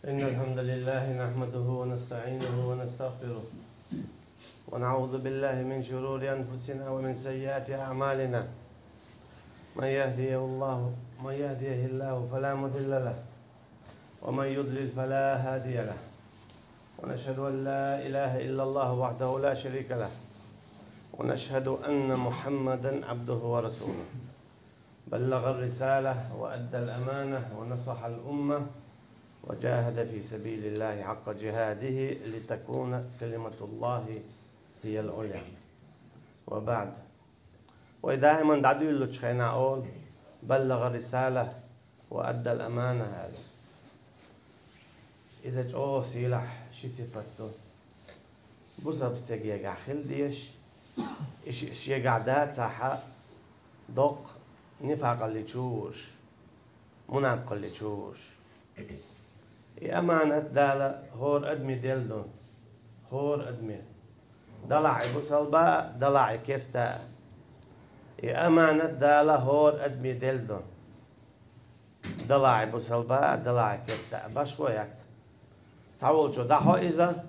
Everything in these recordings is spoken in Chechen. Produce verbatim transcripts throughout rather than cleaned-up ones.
إن الحمد لله نحمده ونستعينه ونستغفره، ونعوذ بالله من شرور أنفسنا ومن سيئات أعمالنا. من يهديه الله، من يهديه الله فلا مضل له، ومن يضلل فلا هادي له. ونشهد أن لا إله إلا الله وحده لا شريك له، ونشهد أن محمدا عبده ورسوله. بلغ الرسالة وأدى الأمانة ونصح الأمة وجاهد في سبيل الله حق جهاده لتكون كلمة الله هي العليا. وبعد. Вай даиман дӀадуьйлалучу хенахь олу: «بلغ الرسالة وأدى الأمانة», – аьлла. Иза чӀогӀа сийлахь ши сифат ду. Бусалба стегехь хила дезаш, и ши-, шегахь дацахь а, доккха нифакъалле чу вуьйш, мунапкъалле чу вуьйш. И аманат Дала хӀора адаме делла ду, хӀора адаме. Далахь и бусалба а, далахь и керста а. И аманат Дала хӀора адаме делла ду. Далахь и бусалба а, далахь и керста а. Башхо яц. Цхьаволчо дӀахьо иза,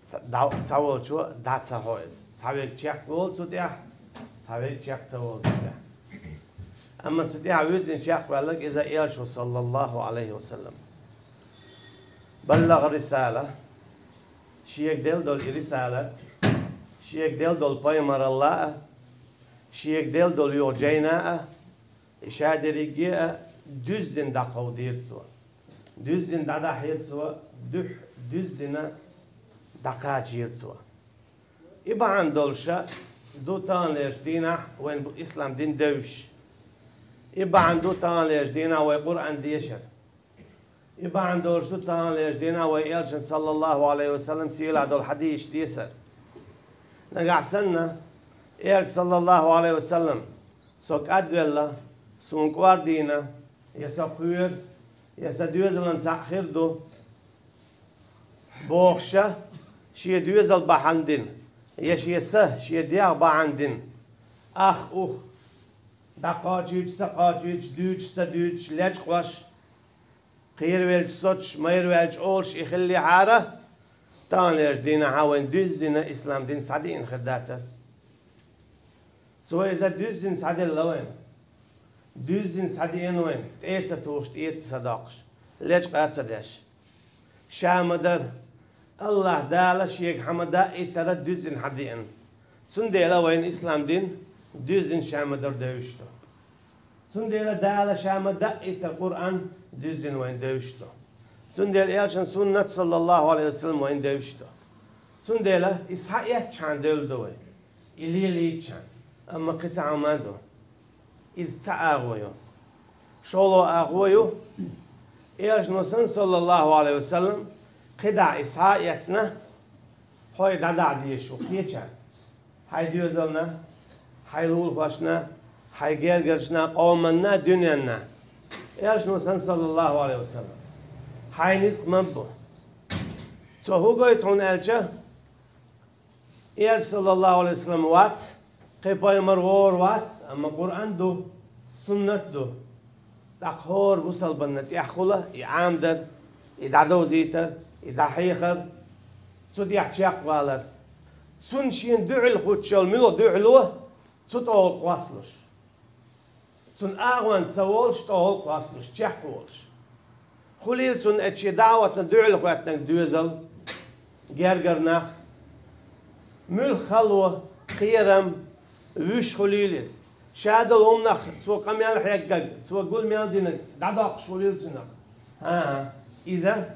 ц-, дӀа-, цхьаволчо дӀа ца хьо иза. Цхьаверг чекхволу цу тӀехь, цхьаверг чекх ца волу цу тӀехь. Амма цу тӀехь вуьззина чекхваьлларг иза Элча ву, саллаллаху Ӏалайхи ва саллам. «بلغ الرسالة», шега делла долу и рисалат, шега делла долу пайхамаралла а, шега делла долу йолу жайна а, и ша дерриге а дуьззина дӀакховдийра цо. Дуьззина дӀадахьийра цо, дуьхьа дуьззина дӀакхачийра цо. И бахьана долуш ду таханлерчу дийнахь вайн бу-, ислам дин девзаш. И бахьана ду таханлерчу дийнахь вай Къуръан дешар. И бахьана долуш ду таханлерчу дийнахь вай Элчан, саллаллаху Ӏалайхи ва саллам, сийлахь долу хьадисаш десар. Нагахь санна, Элча, саллаллаху Ӏалайхи ва саллам, со кӀадвелла, суна кӀордийна, я со кхоьру, я сан доьзалан цхьаъ хир ду, бохуша, шен доьзал бахьана дина, я шен са, шен дегӀ бахьана дина, ах-ух, дӀакхочуьйтуш, са кхочуьйтуш, дуьйцуш, са дуьйцуш, лечкъош, кхеравелча соцуш, майраваьлча олуш и хиллехьара, таханлерчу дийнахьа вайн дуьззина ислам дин схьадеана хир дацара. Цо иза дуьззина схьаделла вайна. Дуьззина схьадеана вайна, тӀе а ца тухуш, тӀе а ца доккхуш, лечкъа а ца деш. Ша ма-дарра, АллахӀ Дала шега хьан ма даийтара дуьззина хьадеана. Цундела вайна ислам дин дуьззина ша ма-дарра девзаш ду. Цундела Дала ша ма даийтара Къуръан дуьззина вайна девзаш ду. Цундела Элчан суннат, саллаллаху Ӏалайхи ва саллам, вайна девзаш ду. Цундела и схьаэцчхьана девлла ду вай, и лелийчхьана, амма кхин цхьа хӀума а ду. Иза цхьа агӀо ю. ШолгӀа агӀо ю, Элчано санна, саллаллаху Ӏалайхи ва саллам, кхидӀа и схьа а эцна, хьо и дӀадахьа дезаш ву кхечарна, хьайн доьзална, хьайн лулахошна, хьайн гергарчарна, къоманна, дуьненна. Элчано санна, саллаллаху Ӏалайхи ва саллам, хьайн ницкъ ма бу. Цо хӀун гойту хьуна аьлча, Элча, саллаллаху Ӏалайхи ва саллам, вац, кхин пайхамар вогӀур вац, амма Къуръан ду, суннат ду. ТӀаккха хӀора бусалбанна тӀехь хуьлу и Ӏамадар, и дӀадовзийтар, и дӀахьехар, цу тӀехь чекхвалар. Цунна шена дуьхьал хӀуттуш йолу муьлха дуьхьало, цу тӀехула кхоссалуш. Цунна агӀонца ца волуш, тӀехула кхоссалуш, чекхволуш. Хуьлийла цунна оцу шен даӀватна дуьхьал хӀоьттинарг доьзал, гергара нах, муьлхха хало, кхерам, вуьш хуьлийла иза. Ша долу хӀуманах цо къамел хьегнарг, цо гул мел динарг дӀадоккхуш хуьлийла цунах. ХӀан-хӀа, иза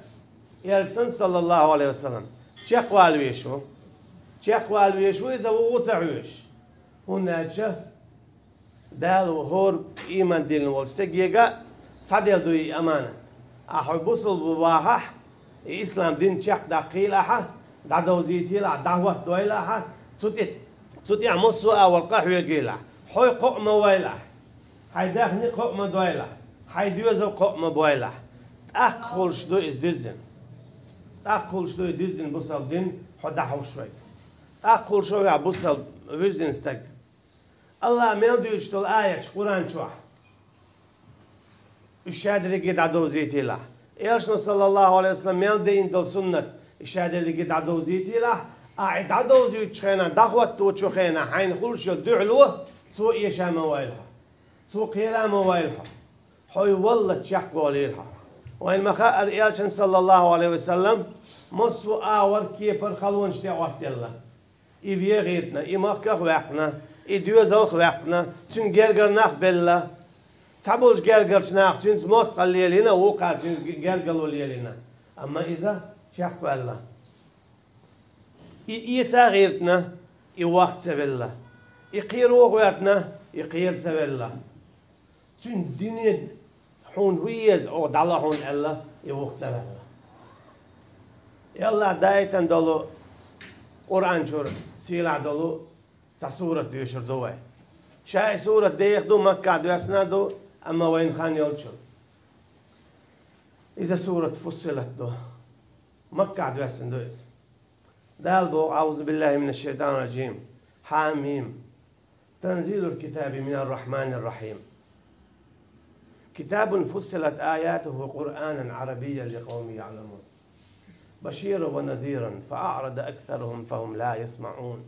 Элча санна, саллаллаху Ӏалайхи ва саллам, чекхвала везаш ву. Чекхвала везаш ву иза, вуха ца хьоьжуш. ХӀунда аьлча Дала ву хӀора ийман диллина волу стегега схьаделла ду и аманат. Ахьа хьо бусалба ву вахахь, и ислам дин чекхдаккхийла ахьа, дӀадовзийтийла ахьа, дӀахӀоттадойла ахьа, цу тӀе, цу тӀехь массо а агӀор къахьоьгийла ахьа. Хьо кхоъ ма войла ахьа, хьайн даьхни кхоъ ма дойла ахьа, хьайн доьзал кхоъ ма бойла ахьа. ТӀаккха хуьлуш ду иза дуьззина. ТӀаккха хуьлуш ду и дуьззина бусалба дин хьо дӀахьош вайга. ТӀаккха хуьлуш ву вехь бусалба вуьззина стаг. АллахӀа мел дуьйцуш долу аяташ Къуръан чохь, уьш ша дерриге дӀадовзийтийла ахьа. Элчано, саллаллаху алейхи ва саллам, мел дина долу суннат, и ша дерриге дӀадовзийтийла, ахь и дӀадовзуьйтучу хенахь, дӀахӀотточу хенахь, хьайна хуьлуш йолу дуьхьало цо эша ма вайла хьо. Цо кхера а ма вайла хьо. Хьо и валлалц чекхволийла хьо. Вайна ма хаъара, Элчано, саллаллаху алейхи ва саллам, массо а агӀор, кепара халонаш тӀе Ӏоттаелла. И вен гӀиртина, и махках ваьккхина, и доьзалх ваьккхина, цуьнан гергара нах белла. Цхьаболчу гергарчу наха цуьнца мостагӀалла лелийна, вукхара цуьнца гергарло лелийна. Амма иза чекхваьлла. И эца а гӀиртина, и воккха ца велла. И кхеро а гӀоьртина, и кхера ца велла. Цуьнан дине хьуна хӀун еза, оха дӀало хьуна аьлла, и вукху ца ваьлла. И АллахӀа даийтина долу Къуръан чуьра сийлахь долу цхьа сурат доьшур ду вай. Ша и сурат деха ду, Маккахь доьссина а ду, амма вайна хан йолчу. Иза сурат Фуссилат ду. Маккахь доьссина ду иза. Дала боху: «Аузу биллахи минаш шайтанир раджим. Хьа-мим. Танзилул китаби минар рахманир рахим. Китабун фуссилат аятуху Къуръанан арабиян ликъавмин яъламун. Баширан ва назиран, фа аърада аксарухум фахум ла ясмаъун».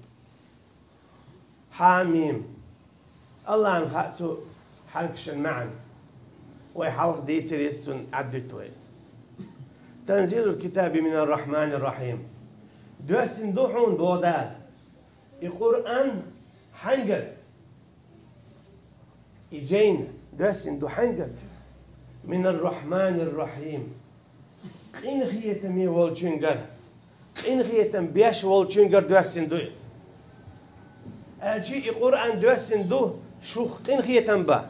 Хьа-мим. АллахӀна хаьа цу хьаркашан маьӀна. Вай хьалха дийцира иза, цунна тӀаьхьа дуьту вай иза. Танзилул китаби минар рахманир рахим. Доьссина ду хьуна, боху Дала, и Къуръан хьаьнгара? И жайна доьссина ду хьаьнгара? Минар рахманир рахим. Къинхетаме волчуьнгара. Къинхетам беш волчуьнгара доьссина ду иза. Аьлча, и Къуръан доьссина ду шух къинхетам бан.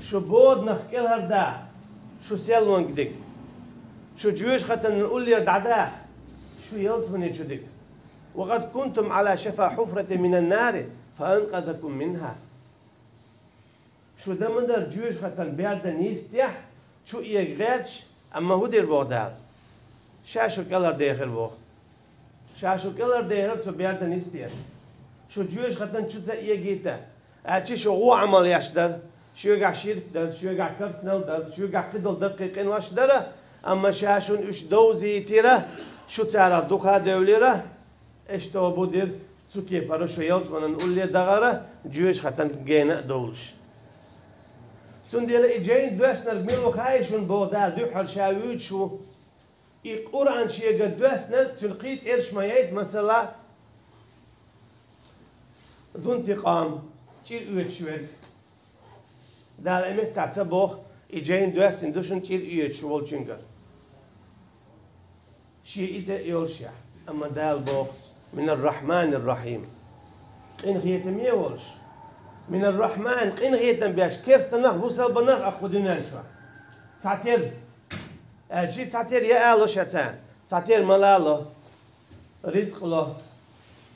Шу боданах кӀелхьардаха, шу серлонга дига. Шу жоьжахатанан уллера дӀадаха, шу ялсамане чу дига. Ва къад кунтум Ӏала шафа хьуфратин минан нари, фа анкъазакум минха. Шу дан ма дара жоьжахатан бердан йистехь, чу эга гӀерташ, амма хӀун дира боху Дала? Ша шу кӀелхьардехира боху. Ша шу кӀелхьардехира цу бердан йистера. Шу жоьжахатан чу ца эгийта. Аьлча шу гӀо Ӏамал еш дара, шуьгахь ширк дара, шуьгахь керстанал дара, шуьгахь кхидолу даккхий къинош дара, амма ша шуна уьш довзийтира, шу царах дукха девлира, аша тоба дира, цу кепара шу ялсаманан улле дахара, жоьжахатан гена а довлуш. Цундела и жайна доьссинарг мила ву хаьий шуна боху Дала, дуьххьара ша вуьйцуш ву. И Къуръан шега доьссинарг, цуьнан кхин цӀераш ма яйта, масала, зунтикъам, чӀир оьцуш верг. Дала и меттахь ца боху, и жайна доьссина ду шуна чӀир оьцуш волчуьнгара. Шен и цӀе йолушехь, амма Дала боху: «Минар рахманир рахим». Къинхетаме а волуш. Минар рахман, къинхетам беш, керстанах, бусалбанах а кху дуьнен чохь. Цхьатера. Аьлча, цхьатера яа ло ша царна, цхьатера мала ло, рицкъ ло,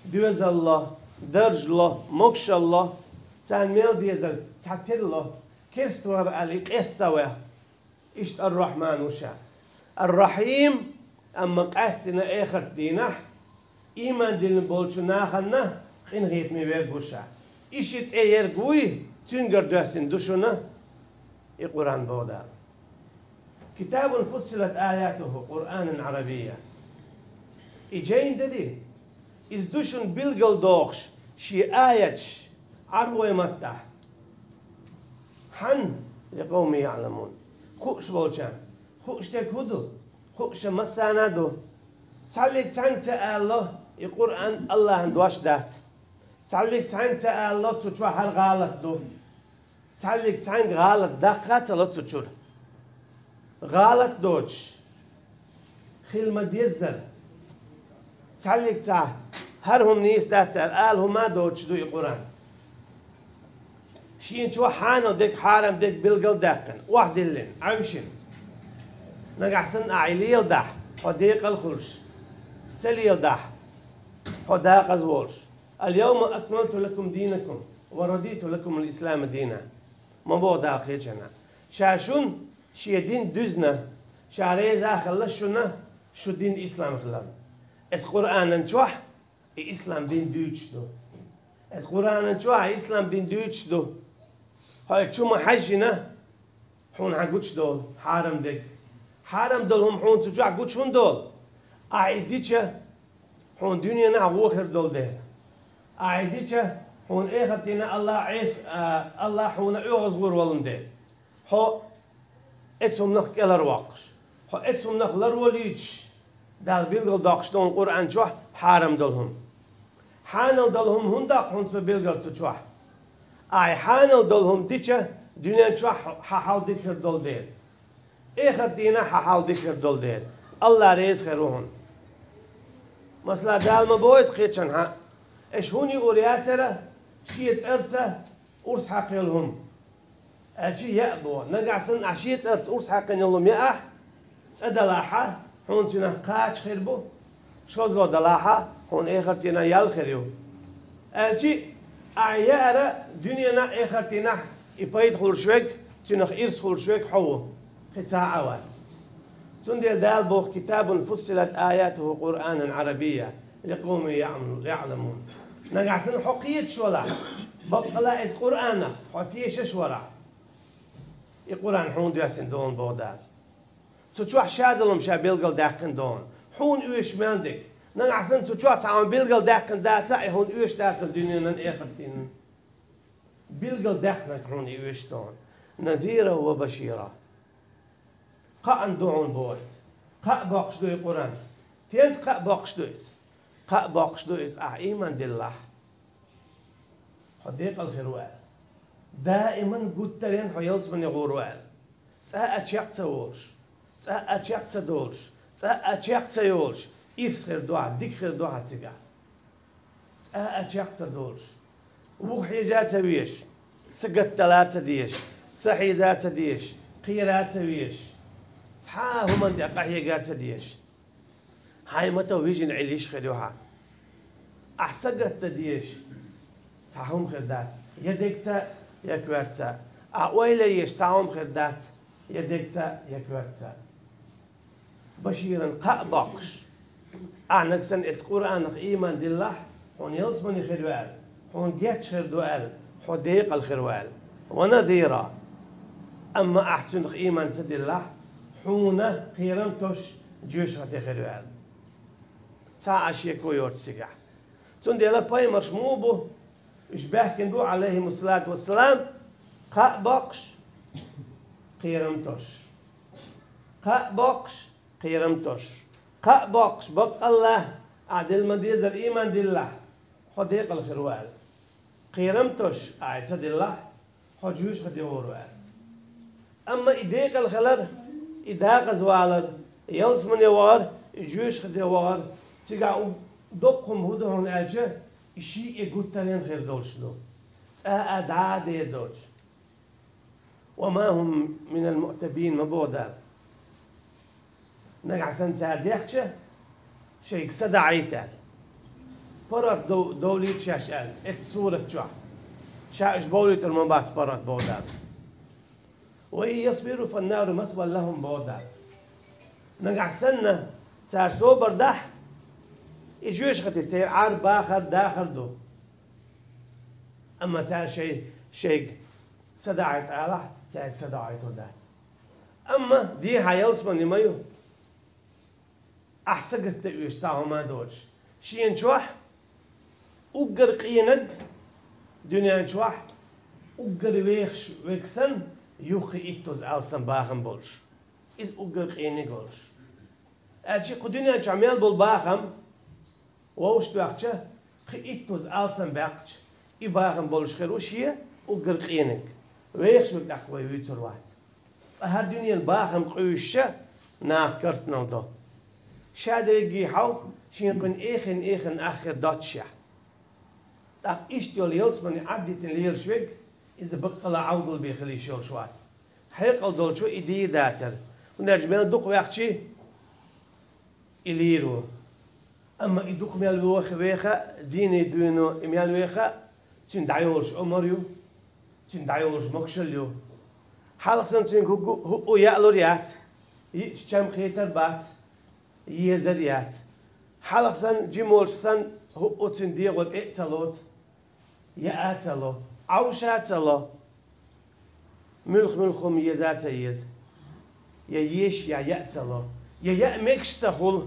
доьзал ло, дарж ло, могушалла ло, царна мел дезарг цхьатера ло, керста вара аьлла, и къеста ца ваьхна. Иштта Ар-Рахьман ву ша. Ар-Рахьим, амма къаьсттина эхарт дийнахь, ийман диллина болчу нахана къинхетаме верг ву ша. И ши цӀе ерг вуй, цуьнгара доьссина ду шуна и Къуръан, боху Дала. Китабун фуссилат аятуху Къуръанан Ӏарабийя. И жайна дерий, иза ду шуна билгалдохуш шен аяташ Ӏарбойн маттахь. Хьан? Ликъавмин яъламун. Хууш волчарна. Хууш дерг хӀун ду? Хууш массарна а ду. Цхьаллиг цхьаьнга ца алало, и Къуръан Аллахьан дош дац. Цхьаллиг цхьаьнга ца алало, цу чохь хӀара гӀалат ду. Цхьаллиг цхьаьнга гӀалат даккха а ца ло цу чуьра. ГӀалат доцуш хила ма-деззара. Цхьаллиг цхьа хӀара хӀума нийса дац аьлла, ала хӀума а доцуш ду и Къуръан. Шена чохь хьанал дерг, хьарам дерг билгал а даьккхина, охьадиллина, Ӏаьвшина. Нагахь санна ахь и леладахь, хьо декъал а хуьлуш, ца леладахь, хьо декъаза а волуш. «Ал-йовма акмалту лакум динакум ва радиту лакумул ислама дина». Ма боху Дала кхечанхьа: «Ша шуна шен дин дуьзна, ша реза а хилла шуна шу дин ислам хиларна». Эс Къуръанан чохь и ислам дин дуьйцуш ду. Эс Къуръанан чохь и ислам дин дуьйцуш ду. Хьо и чу ма хьаьжжина, Хьуна хьан гучу долу хьарам дерг. Хьарам долу хӀума хьуна цу чохь гучу хӀун долу? Ахь и дича, хьуна дуьненахь вон хир долу дела. Ахь и дича, хьуна эхартина Аллах Ӏеса, а, Аллах хьуна оьгӀаз гӀур валун дела. Хьо эцу хӀуманах кӀелхьарвоккхуш, хьо эцу хӀуманах ларволуьйтуш, Дала билгал доккхуш долу Къуръан чохь хьарам долу хӀума. Хьанал долу хӀума хӀунда доккху хьуна цо билгал цу чохь? Ахь хьанал долу хӀума дича, дуьнен чохь хьан хьал дика хир долу дела. Эхарт дийнахь хьан хьал дика хир долу дела. Аллах реза хир ву хьуна. Масала, Дала ма боху иза кхечанхьа, аша хӀун юур яцара, шен цӀарца урс хьакхийла хӀума. Аьлча яа боху. Нагахь санна ахь шен цӀарца урс хьаькхина йолу хӀума яахь, цӀа далахьа, хьуна цуьнах кхача хир бу, шозлагӀа далахьа, хьуна эхартина ял хир ю. Аьлча, ахь яара дуьненахь а, эхартинахь а и пайда хуьлуш верг, цуьнах ирс хуьлуш верг хьо ву, кхин цхьа а вац. Цундела Дала боху: «Китабун фуссилат аятуху Къуръанан Ӏарабийя, ликъовмин яъламун». Нагахь санна хьо кхеташ валахь, баккъала иза Къуръанах хьо тешаш варахь, и Къуръан хьуна доьссина долу боху Дала. Цу чохь шадолу хӀума ша билгал даьккхина долу, хьуна оьшуш мел дерг. Нагахь санна цу чохь цхьа хӀума билгал даьккхина дацахь, и хьуна оьшуш дацара дуьненан, эхартинан. Билгал даьккхинарг хьуна и оьшуш долу. Назиран ва башира. Кхаъна ду хьуна боху иза. Кхаъ боккхуш ду и Къуръан. ХӀинца кхаъ боккхуш ду иза? Кхаъ боккхуш ду иза, ахь ийман диллахь, хьо декъал хир ву аьлла. Даиман гуттаренна хьо ялсамане гӀур ву аьлла. Цкъа а чекх ца волуш, цкъа а чекх ца долуш, цкъа а чекх ца йолуш, ирс хир ду хьан, дика хир ду хьан цигахь. Цкъа а чекх ца долуш, вуха хьежа ца везаш, сагатдала ца дезаш, са хьийза ца дезаш, кхера ца везаш, цхьа а хӀуманна тӀе къахьега ца дезаш. Хьайн мата вижина Ӏилиш хир ю хьан. Ахь сагатдан дезаш цхьа хӀума хир дац, я дегца, я коьрца. Ахь ойла еш цхьа хӀума хир дац, я дегца, я коьрца. Баширан, кхаъ боккхуш. Ахь нагахь санна эцу Къуръанах ийман диллахь, хьуна ялсамане хир ву аьлла, хьуна гечдеш хир ду аьлла, хьо декъал хир ву аьлла. Ва назира. Амма ахь цуьнах ийман ца диллахь, хьуна кхерам тосуш, жоьжахате хир ву аьлла. Цхьа а шеко йоцуш цигахь. Цундела пайхамарш муха бу, уьш баьхкина бу, Ӏалайхимуссалату вассалам, кхаъ боккхуш, кхерам тосуш. Кхаъ боккхуш, кхерам тосуш. Кхаъ боккхуш, баккъалла, ахь дилла ма-деззара ийман диллахь, хьо декъал хир ву аьлла. Кхерам тосуш, ахь ца диллахь, хьо жоьжахате гӀур ву аьлла. Амма и декъал хилар, и декъаза валар, ялсамане вахар, и жоьжахате вахар, цигахь у-, доккха хӀума хӀун ду хьуна аьлча, и шиъ а гуттаренна хир долуш ду. Цкъа а дӀа а дер доцуш. «Ва ма хӀум минал муътабин», ма боху Дала. Нагахь санна цара дехча, шайга са даӀийта аьлла. ПаргӀат дов-, довлийта шаьш аьлла, эцу сурат чохь. Ша уьш бовлуьйтур ма бац паргӀат, боху Дала. «Ва ин ясбиру фаннару масвал лахӀум», боху Дала. Нагахь санна цара собар дахь, и жоьжахати церан Ӏар, бахар, дахар ду. Амма цара шай-, шайга са даӀийта алахь, цаьрга са даӀийта дац. Амма дехьа ялсамане ма ю. Ахь сагатдан оьшу цхьа хӀума доцуш. Шена чохь уггар къенаг, дуьнен чохь уггар вехаш верг санна, юххе иттаза алсам бахам болуш. Иза уггар къенаг волуш. Аьлча кху дуьнен чохь мел болу бахам, вовшах доьхча, кхин иттаза алсам баьккхича, и бахам болуш хир ву шен уггар къенаг. Вехаш верг тӀаккха вай вуьйцур вац. Ткъа хӀара дуьненан бахам къуьйсуш а наха карцнал до. Ша дерриге хьовха, шен кхуьнан эхин-эхин ах хир доццушехь. ТӀаккха иштта йолу ялсамане Ӏадитина лелаш верг, иза баккъала Ӏовдал бен хила йиш йолуш вац. Хьекъал долчо и дийр дацара. ХӀунда аьлча мел дукха ваьхчий, и лийр ву. Амма и дукха мел веха, веха, дийне дуьйна и мел веха, цуьнан дӀайолуш омар ю, цуьнан дӀайолуш могушалла ю. Хьалха санна цуьнга хӀугу-, хӀуъу яалур яц, йиъча чам кхетар бац, езар яц. Хьалха санна, жима волуш санна, хӀуъу цуьнан дегӀо тӀе а ца лоцу, яа а ца ло, Ӏовша а ца ло. Муьлха-муьлха хӀума еза а ца еза, я еш, я яа ца ло, я яа мегаш ца хула.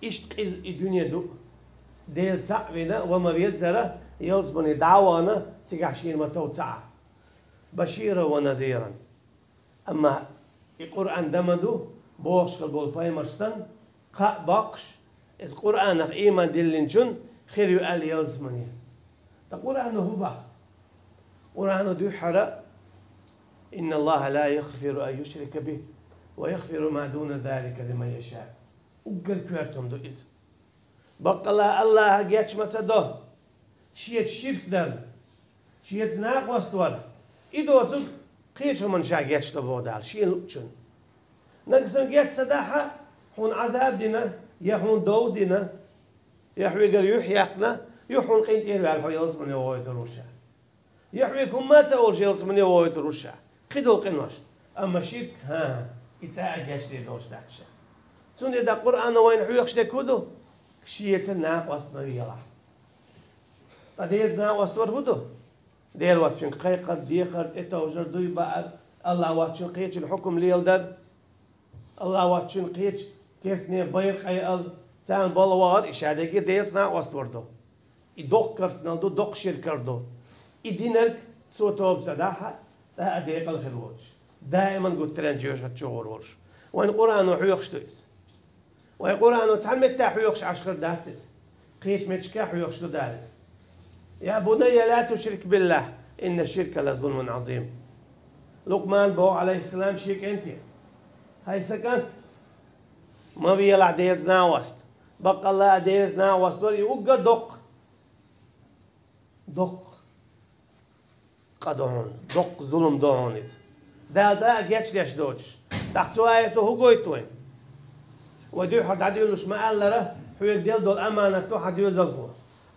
Иштта къиза и дуьне ду. Дела цхьаъ вина, ва ма веззара, ялсмане дӀа а вахана, цигахь шена ма тов ца Ӏа. Баширан ва назиран. Амма и Къуръан дан ма ду, бохуш хила болу пайхамарш санна, кхаъ боккхуш, иза Къуръанах ийман диллинчун хир ю аьлла ялсмане. Ткъа Къуръано хӀун боху? Къуръано дуьххьара: «Инна Аллаха ла яхфиру ан юшрика бихи, ва яхфиру ма дуна залика лиман яша». Уггар коьрта хӀума ду иза. Баккъалла Аллаха геч ма ца до шеца ширк дар, шеца накъост вар. И доцург кхечу хӀуманна ша геч до боху Дала, шена луучунна. Нагахь санна геч ца дахьа, хьуна Ӏазаб дина, я хьуна дов дина, я хьоьгара юьхь яьккхина, юха хьуна къинтӀера ваьлла хьо ялсмане вохуьйтур ву ша. Я хьоьга хӀумма а ца олуш ялсмане вохуьйтур ву ша, кхидолу къиношна. Амма ширк, хӀан-хӀа, и цкъа а гечдийр долуш дац ша. Цундела Къуръано вайна хьоьхуш дерг хӀун ду? Шеца накъост ма велахь. Ткъа Делаца накъост вар хӀун ду? Дела воцчуьнга кхайкхар, дехар, тӀетовжар, дуй баар, Аллах воцчун кхечун хьукам леладар. Аллах воцчун кхечу керстанийн байракх айала, царна балха вахар, и ша дерриге Делаца накъост вар ду. И доккха керстанал ду, доккха ширкар ду. И динарг цо тоба ца дахьа, цкъа а декъала хир воцуш, даиман гуттаренна жоьжахати чу гӀур волуш. Вайн Къуръано хьоьхуш ду иза. Вайн Къуръано цхьана меттехь хьоьхуш Ӏаш хир дац иза. Кхечу метташкахь хьоьхуш ду Дала иза: «Я бунайя, ла тушрик биллахь, инна ширка ла зулмун Ӏазим». Лукъман боху, Ӏалайхиссалам, шен кӀанте: «ХӀай сан кӀант, ма велахь Делаца накъост. Баккъалла а Делаца накъост вар и уггар доккха, доккха къа ду хьуна, доккха зулам ду хьуна иза. Дала цкъа а гечдеш доцуш». ТӀаккха цу аято хӀун гойту вайна? Вай дуьххьара дӀадуьйлуш ма-аллара, хьоьга делла долу аманат ду хьан доьзалхо.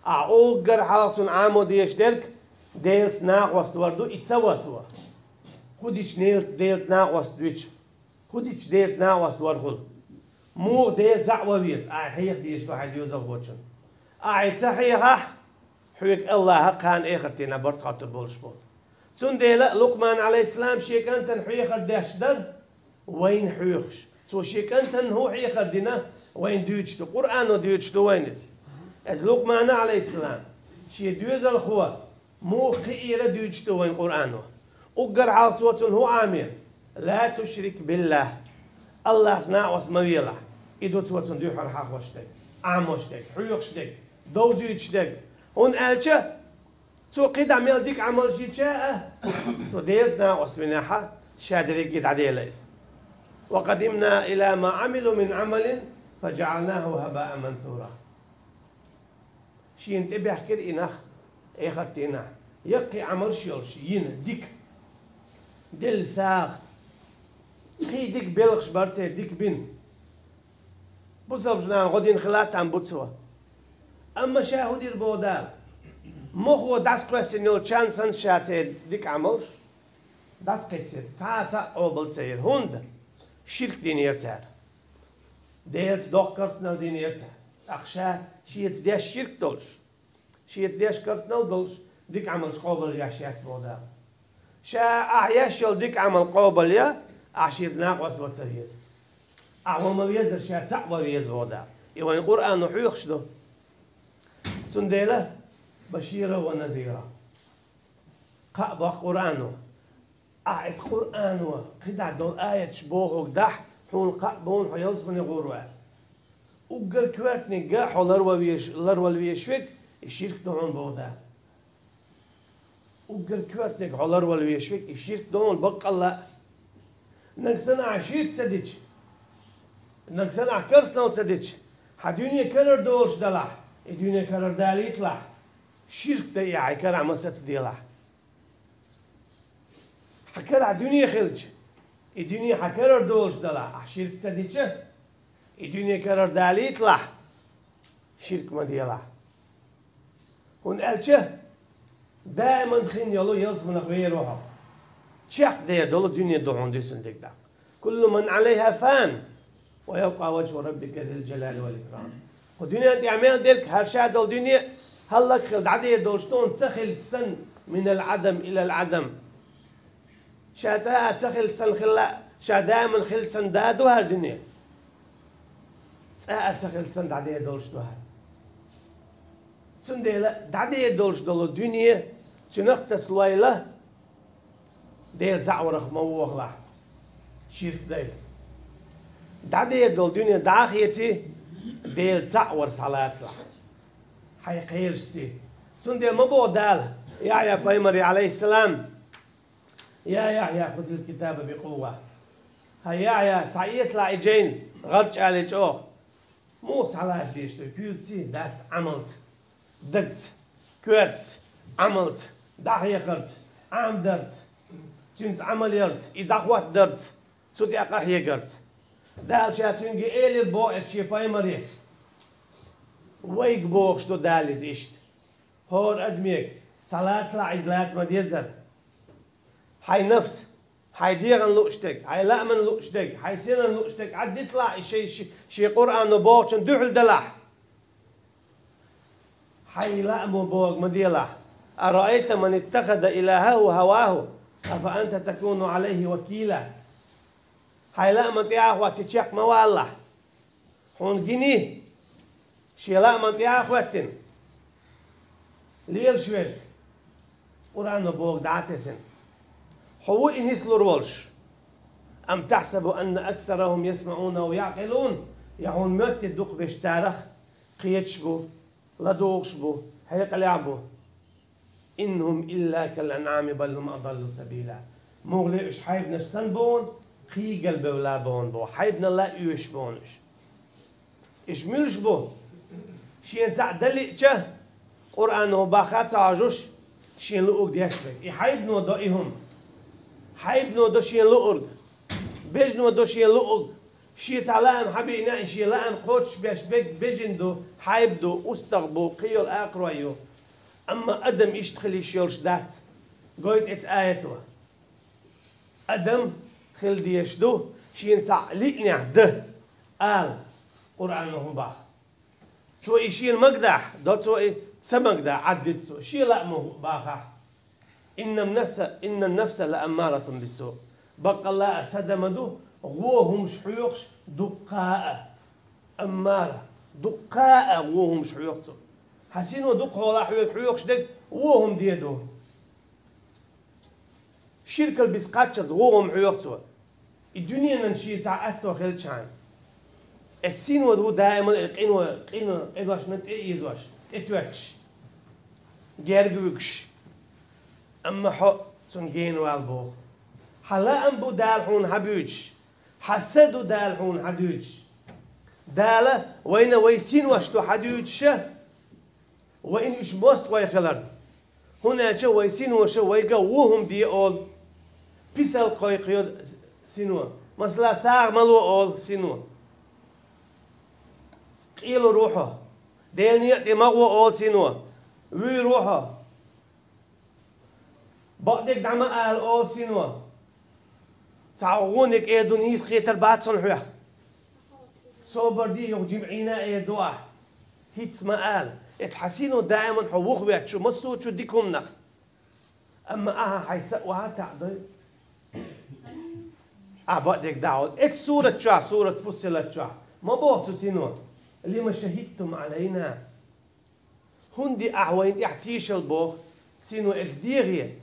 Ахьа уггар хьалха цунна Ӏамо дезаш дерг Делаца накъост вар ду, и ца ван цо. ХӀун дича Делаца накъост вича? ХӀун дича Делаца накъост вар хуьлу? Муха Дела цхьаъ ван веза? Ахьа хьеха дезаш ду хьайн доьзалхочунна. Ахьа и ца хьехахь, хьоьга Аллаха кхана эхарт дийнахь барт хоттур болуш бу. Цундела Лукъман, Ӏалайхиссалам, шен кӀантана хьехар деш дара вайна хьоьхуш. Цо шен кӀантана хӀун хьехар дина, вайна дуьйцуш ду, Къуръано дуьйцуш ду вайна иза. Иза Лукъмана, Ӏалайхиссалам, шен доьзалхо муха кхиира дуьйцуш ду вайна Къуръано. Уггар хьалха цо цунна хӀун Ӏамийра? «Ла тушрик биллахь». Аллаца накъост ма велахь. И ду цо цунна дуьххьара хьахош дерг, Ӏамош дерг, хьоьхуш дерг, довзуьйтуш дерг. ХӀунда аьлча цо кхидӀа мел дика Ӏамалш йича а, цо Делаца накъост винехь а, ша дерриге дӀадела иза. «Ва къадимна ила ма Ӏамилу мин Ӏамалин, фа жаӀалнаху хӀабаан мансура». Шена тӀебаьхкира и нах эхарт дийнахь, яккхий Ӏамалш йолуш, йина, дика. Делла сагӀа. Кхин дика белхаш бара церан дика бина. Бусалба нана гӀо дина хила там бу цо. Амма ша хӀун дира боху Дала? Мохо дӀасакхоьссина йолу чан санна ша церан дика Ӏамалш дӀасакхиссира, цхьа а цхьаъ къобал ца йира. ХӀунда? Ширк динера цара. Делаца доккха керстанал динера цара. ТӀаккха ша шеца деш ширк долуш, шеца деш керстанал долуш, дика Ӏамалш къобал еш яц боху Дала. Ша ахьа еш йолу дика Ӏамал къобал ян, ахьа шеца накъост ван ца веза. Ахьа ван ма везара, ша цхьаъ ван веза боху Дала. И вайн Къуръано хьоьхуш ду. Цундела башира ва назира. Кхаъ боху Къуръано. Ахьа иза Къуръано кхидӀа долу аяташ бохург дахь, хьуна кхаъ бу хьо ялсамане гӀур ван. Уггар коьртаниг хьо ларван веш-, ларвала веш верг, и ширк ду хьуна боху Дала. Уггар коьртаниг хьо ларвала веш верг, и ширк ду хьуна баккъалла а. Нагахь санна ахьа ширк ца дича, нагахь санна ахьа керстанал ца дича, хьан дуьне карара долуш далахь, и дуьне карара далийталахь, ширк дан и хьайн карахь масаца делахь. Хьан карахь дуьне хилча, и дуьне хьан карара долуш далахь, ахьа ширк ца дича, и дуьне карара далийталахь, ширк ма делахь. ХӀунда аьлча даиман хин йолу ялсаманах вер ву хьо. Чекхдер долу дуьне ду хьуна дуьсун дерг даккха. «Куллу ман Ӏалайха фан, ва ябкъа важху раббика зил жалали вал икрам». Кху дуьнен тӀехь мел дерг, хӀара ша долу дуьне хӀаллакьхила дӀадер долуш ду хьуна, ца хилча санна, минал Ӏадам илал Ӏадам. Ша цӀа а ца хилла санна хилла, ша даиман хилла санна да ду хӀара дуьне. ЦӀа а ца хилла санна дӀадер долуш ду хӀара. Цундела дӀадер долуш долу дуьне цуьнах тасалойла, Дела цхьаъ варах ма вохалахь, ширк дайла. ДӀадер долу дуьне дӀа а хеций, Дела цхьаъ вар схьалацалахь, хьайн кхелашций. Цундела ма боху Дала Яхьъя пайхамаре, Ӏалайхиссалам: «Я Яхьъя, хузил китаба бикъувва». ХӀай Яхьъя, схьаэцалахь и жайна гӀарчӀ, алий чӀогӀа. Муха схьалаца дезаш ду? Куьйгаций? Дац, Ӏамалца. Дагца, коьртаца, Ӏамалца, дӀахьехарца, Ӏамадарца, цуьнца Ӏамал ярца, и дӀахӀоттадарца, цу тӀе къахьегарца. Дала ша цуьнга элира боху шен пайхамаре. Вайга бохуш ду Дала иза иштта: «ХӀора адамега, схьалацалахь иза лаца ма-деззара. Хьайн нафс, хьайн дегӀан лууш дерг, хьайн лааман лууш дерг, хьайн синан лууш дерг Ӏаддиталахь, и шай ши-, шен Къуръано бохучун дуьхьал далахь. Хьайн лаамо бохург ма делахь. Араайта ман иттахаза илахӀаху хӀаваху, афа анта такуну Ӏалайхи вакила». Хьайн лааман тӀе а хӀоттий чекх ма валалахь. Хьуна гиний, шен лааман тӀе а хӀоьттина, лелаш верг, Къуръано бохург дӀа а тесина, хьо ву и нислур волуш? Ам тахьсабу анна аксарахум ясмаӀуна ав яӀкъилун? Я хьуна моьттий дукхахберш царах кхеташ бу, ладугӀуш бу, хьекъалехь бу? «Ин хӀум илла кал анӀами, бал хӀум адаллу сабила». Муха ле уьш хьайбанаш санна боху, кхин а галбевлла боху, хьайбаналла оьшуш боху уьш. Уьш муьлш бу? Шена цхьаъ дан лиъча, Къуръано бахха а ца хьожуш, шена луург деш берг. И хьайбано до и хӀума. Хьайбано до шена луург. Бежано до шена луург. Шен цхьа лаам хьабиъна, и шен лаам кхочушбеш берг бежана ду, хьайба ду, устагӀа бу, кхин йолу акхарой ю. Амма адам иштта хила йиш йолуш дац. Гойту эцу аято. Адам хила дезаш ду, шена цхьаъ лиънехь дан, ала Къуръано хӀун боху. Цо и шена магадахь, до цо и ца магадахь, Ӏадвита цо, шен лаамо бахахь. «Инна нафса, инна нафса ла аммаратун бису». Баккъалла а, са дан ма ду гӀо хӀумаш хьоькхуш дуккха а. Аммара, дуккха а гӀо хӀумаш хьоькху цо. Хьан сино дукха хьолахь хьоьга хьоькхуш дерг гӀо хӀума де ду. Ширкал биса кхаччалц гӀо хӀума хьоькху цо. И дуьненан шен цхьа атто хилчхьана. Эс сино ву даиман и къино, къино, къиношна тӀе а езош, тӀетоьттуш, герга вуьгуш. Амма хьо цунна гена вала боху. Хьан лаам бу Дала хьуна хьан буьйцуш, хьан са ду Дала хьуна хьан дуьйцуш. Дала вайна вай синош ду хьан дуьйцуша. Вайна уьш мостагӀой хиларна. ХӀунда аьлча вай синоша вайга вон хӀума де олу. Писал кхойкхайо сино. Масала, сагӀа ма ло олу сино. Къелур ву хьо. Делан некъа тӀе ма гӀо олу сино. Вуьйр ву хьо. Бакъдерг дӀа ма ала олу сино. Цхьа гӀониг эр ду, нийса хетар бац хьуна хьоьх. Собар де, юха жимӀина эр ду ахь. ХӀинца ма ала. Эцу хьан сино даиман хьо вухаветташ ву массо а чу дика хӀуманах. Амма ахьа хьайн са а ваха таӀдой. Ахьа бакъдерг дӀа а олу. Эцу сурат чохь, сурат Фуссилат чохь ма боху цу сино: «Лима шахидтум Ӏалайна?» ХӀунда ахьа вайна тӀехь тешал боху сино эцу дегӀе?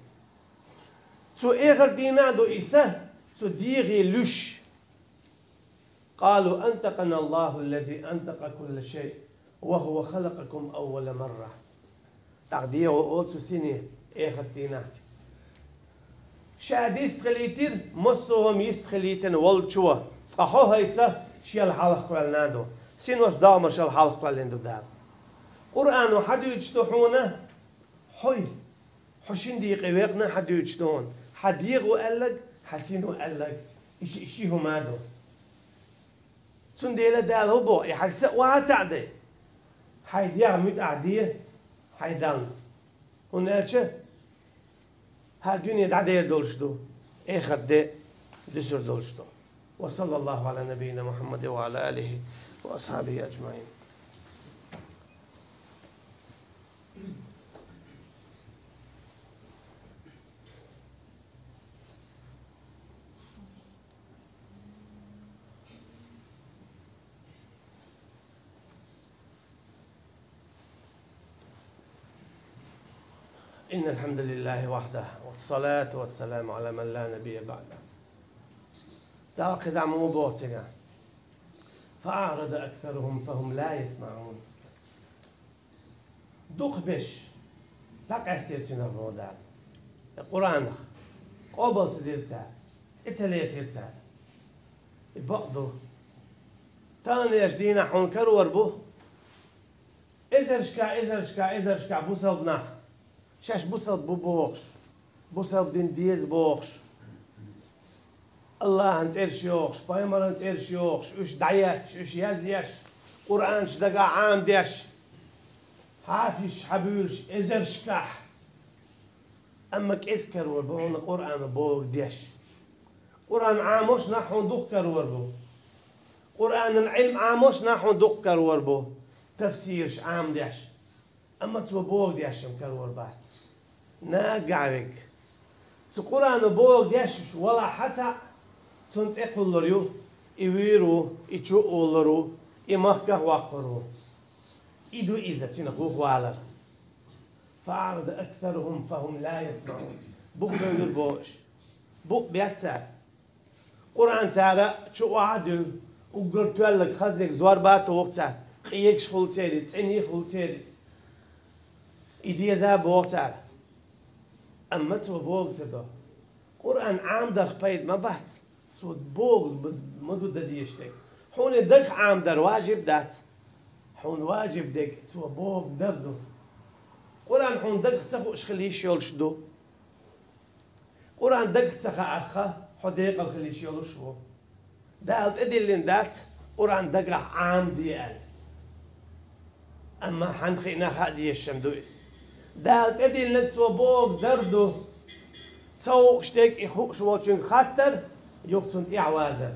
Цо эхарт дийнахь а ду и са цу дегӀе луьш. «Къалу антакъана Аллаху аллази антакъа кулла шай, ва хӀува халакъакум аввала марра». ТӀаккха дегӀо олу цу сине эхарт дийнахь: «Ша дистхилийтира, массо а хӀума йистхилийтина волчо, ткъа хьо, хӀай са, шел хьалхакхоьллина ду. Синош догӀмашал хьалхакхоьллина ду Дала. Къуръано хьан дуьйцуш ду хьуна, хьой, хьо шина декъе векъна хьан дуьйцуш ду хьуна, хьан дегӀо аьлларг, хьан сино аьлларг, и ши, и ши хӀума ду». Цундела Дала хӀун боху: и хьайн са а ваха таӀдай, хьайн дегӀ муьтӀахь де хьайн Далла. ХӀунда аьлча хӀара дуьне дӀадер долуш ду, эхарт де дуьсур долуш ду. Ва саллаллаху Ӏала набийина Мухьаммадин ва Ӏала алихи ва асхьабихи аджмаин. إن الحمد لله وحده، والصلاة والسلام على من لا نبي بعده. Дала кхидӀа муха боху цигахь: فأعرض أكثرهم فهم لا يسمعون. Дукхахберш дӀакъаьстира цунах, боху Дала. Къуръанах къобал ца дира цара, тӀе ца лецира цара. И бакъ ду. Таханлерчу дийнахь хьуна карор бу эзаршкахь, эзаршкахь, эзаршкахь бусалба нах, шаьш бусалба бу бохуш, бусалба дин деза бохуш, АллахӀан цӀераш йохуш, пайхамаран цӀераш йохуш, уьш дӀаетташ, уьш язъеш, Къуръанаш дагахь Ӏамадеш, хьафизаш хьабуьйлуш эзаршкахь. Амма кӀезиг карор бу хьуна Къуръано бохург деш. Къуръан Ӏамош нах хьуна дукха карор бу. Къуръанан Ӏилма Ӏамош нах хьуна дукха карор бу, тафсираш Ӏамадеш. Амма цо бохург деш-м карор бац. Нагахь верг, цу Къуръано бохург деш валахь хьа цхьаъ, цунна цӀе кхуллур ю, и вуьйр ву, и чу а уллур ву, и махках а ваккхур ву. И ду иза, цуьнан гӀуллакх валар. فأعرض أكثرهم فهم لا يسمعون. Бух бевлира боху уьш. Букъ беца цара. Къуръан цара чу охьа а дуьллу, уггар тоьлларг, хазаниг зорба а туху цара, къегаш хуьлу церан иза, цӀена хуьлу церан иза. И деза а боху цара. Амма цо бохург ца до. Къуръан Ӏамадарх пайда ма бац. Цо бохург ма ду дан дезаш дерг. Хьуна дагах Ӏамадар важиб дац. Хьуна важиб дерг цо бохург дар ду. Къуръан хьуна дагах ца хууш хила йиш йолуш ду. Къуръан дагах ца хаарх, хьо декъала хила йиш йолуш ву. Дала тӀедиллина дац Къуръан дагахь Ӏамаде аьлла. Амма хьанна хиъна хаа дезаш-м ду иза. Дала тӀедиллинарг цо бохург дар ду. Ца хууш дерг и хууш волчуьнга хаттар, юха цунна тӀаьхьавазар.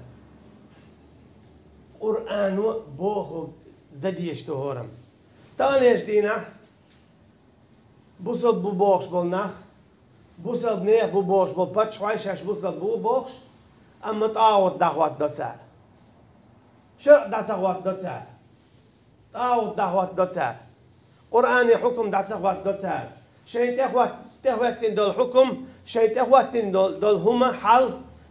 Къуръано бохург дан дезаш ду хӀораммо. Таханлерчу дийнахь бусалба бу бохуш болу нах, бусалба нехан бу бохуш болу паччахьой шаьш бусалба бу бохуш, амма тӀагӀут дӀахӀоттадо цара. ШарӀ дӀа ца хӀоттадо цара. ТӀагӀут дӀахӀоттадо цара. Къуръанан хьукам дӀа ца хӀоттадо цара. Шайн тӀехӀотт-, тӀехӀоьттина долу хьукам, шайн тӀехӀоьттина дол-, долу хӀума, хьал,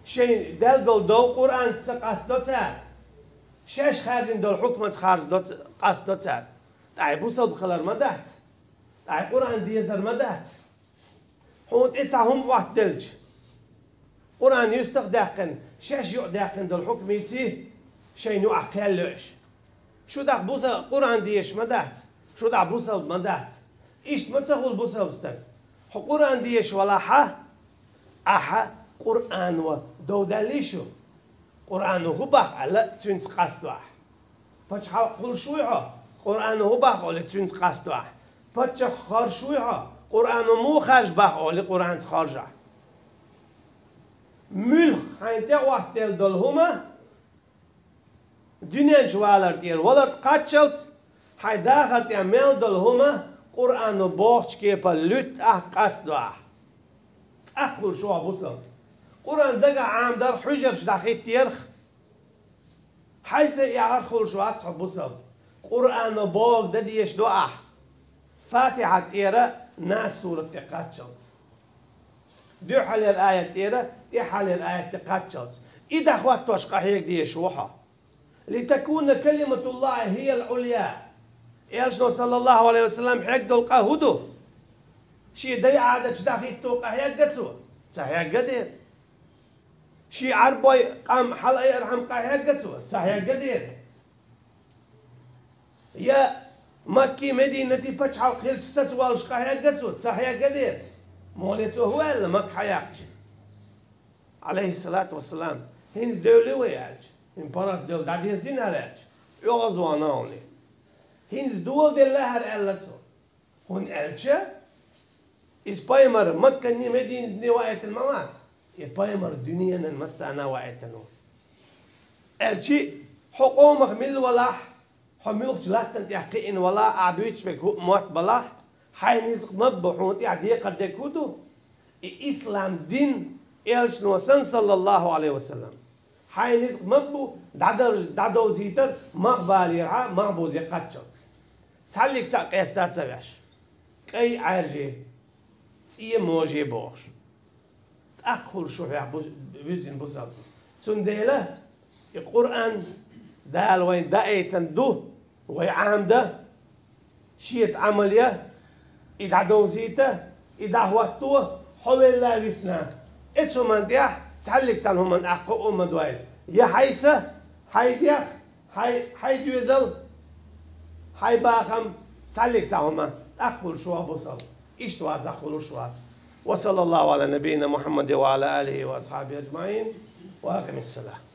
шайн даьлла долу дов Къуръанца ца къастадо цара. Шаьш хаьржина долу хьукманца харжадо ц-, къастадо цара. Ткъа и бусалба хилар ма дац. Ткъа и Къуръан дезар ма дац. Хьуна тӀе цхьа хӀума Ӏоттаделча, Къуръан юьстах а даьккхина, шаьш юкъа даьккхина долу хьукмийций шайна юкъахь кхел йо аша. Шу дахь буса-, Къуръан дезаш ма дац, шу дахь бусалба ма дац. Иштта ма ца хуьлу бусалба стаг. Хьо Къуръан дезаш валахь, ахьа Къуръано дов даьллий шу? Къуръано хӀун боху аьлла, цуьнца къастадо ахь. Пачхьалкх хуьлуш вуй хьо? Къуръано хӀун боху олий, цуьнца къастадо ахь. Паччахь хоржуш вуй хьо? Къуръано муха харжа боху олий, Къуръанца хоржу ахь. Муьлхха хьайна тӀе Ӏоттаделла долу хӀума, дуьнен чу валар тӀера валар кхаччалц, хьайн дахар тӀехь мел долу хӀума Къуръано бохучу кепара луьтту ахь, къастадо ахь. ТӀаккха хуьлуш ву хьо бусалба. Къуръан дагахь Ӏамадар хьуьжарш дӀахӀиттарх, хьаьжцӀа яхьарх хуьлуш вац хьо бусалба. Къуръано бохург дан дезаш ду ахь. Фатихьат тӀера Нас сурат тӀе кхаччалц. Дуьххьалера аят тӀера тӀаьххьалера аят тӀе кхаччалц. И дӀахӀоттош къахьега дезаш ву хьо. «Литакуна калиматуллахи хӀиял Ӏулйа». Элчано, саллаллаху Ӏалайхи ва саллам, хьегна долу къа хӀун ду? Шен дай Ӏадаташ дӀахӀитто къахьегна цо? Ца хьегна дера. Шен Ӏарбой къам хьалаайархьама къахьегна цо? Ца хьегна дера. Я Макки, Мединати пачхьалкх хилча сацаваллаш къахьегна цо? Ца хьегна дера. Муха ле цо хӀун аьлла Макка хьаяьккхича, Ӏалайхиссалату вассалам? ХӀинца девлла вай аьлча, хӀинца паргӀат девлла дӀадирзина хӀара аьлча, оьгӀазвахана хьуна. ХӀинца доладелла хӀара аьлла цо. ХӀунда аьлча иза пайхамар Макканний, Мединатний ваийтина ма вац. И пайхамар дуьненан массарна а ваийтина ву. Аьлча, хьо къомах милла валахь, хьо муьлххачу латтана тӀехь кхиъна валахь, ахь буьйцуш берг хӀуъа мотт балахь, хьайн ницкъ ма бу, хьуна тӀехь декхар дерг хӀун ду? И ислам дин элчано санна, саллаллаху Ӏалайхи ва саллам. Хьайн ницкъ ма бу дӀадалж-, дӀадовзийтар мах балархьа, мах буза кхаччалц. Цхьаллиг цхьаъ къеста а ца веш. КӀай Ӏаьржа. цӀе може бохуш. ТӀаккха хуьлу шу хьоьх бу-, вуьззина бусалба. Цундела и Къуръан Дала вайна даийтина ду, вай Ӏамда, шеца Ӏамал я, и дӀадовзийта, и дӀахӀотто, хьо велла висна. Эцу хӀуманна тӀехь цхьаллиг цхьана хӀуманна аккха а ма дойла. Я хьай са, хьай дегӀ, хьай, хьай доьзал, хьай бахам, цхьаллиг цхьа хӀума, тӀаккха хуьлуш ву бусалба. Иштта вазахь хуьлуш вац. Ва саллаллаху Ӏала набийина Мухьаммадин ва Ӏала алихи ва асхьабихи аджмаӀин. Ва акъимиссалат.